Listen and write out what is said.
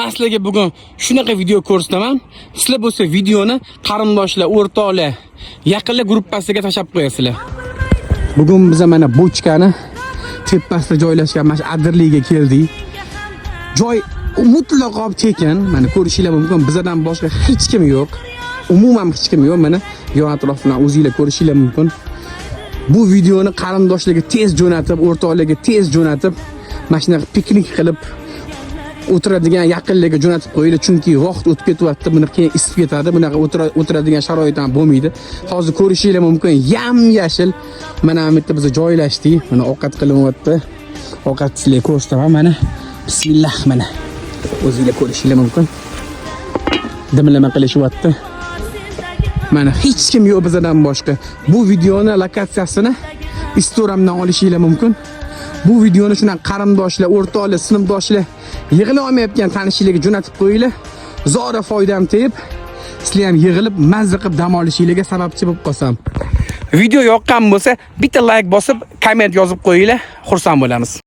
Men sizlarga bugun shunaqa video ko'rsataman. Sizlar bo'lsa videoni qarindoshlar, o'rtoqlar, yaqinlar gruppasiga tashlab qo'yasizlar. Bugun biz mana bochkani tepasida joylashgan mana shu adirliga keldik. Joy mutlaqo tekin. Mana ko'rishinglar mumkin. Bizdan boshqa hech kim yo'q. Umuman hech kim yo'q. Mana yon atrofini o'zinglar ko'rishinglar mumkin. Bu videoni qarindoshlarga tez jo'natib, o'rtoqlarga tez jo'natib, mana shunaqa piknik qilib o'tiradigan yaqinlarga jo'natib qo'yinglar, chunki vaqt o'tib ketyapti, buni keyin isib ketadi, bunaqa o'tiradigan sharoit ham bo'lmaydi. Hozir ko'rishinglar mumkin, yam yashil. Mana bu yerda biz joylashdik. Mana ovqat qilinyapti. Ovqat sizlarga ko'rsataman mana. Bismillah, mana. O'zinglar ko'rishinglar mumkin. Dimlama qilishyapti. Mana hech kim yo'q bizdan boshqa. Bu videoni lokatsiyasini Instagramdan olishinglar mumkin. Bu videoni shunaqa qarindoshlar, o'rtoqlar, sinfdoshlar, yig'ila olmayotgan tanishinglarga jo'natib qo'yinglar. Zora foydam tegib, sizlar ham yig'ilib, mazza qilib dam olishinglarga sababchi bo'lib qolsam. Video yoqqan bo'lsa, bitta like bosib, komment yozib qo'yinglar, xursand bo'lamiz.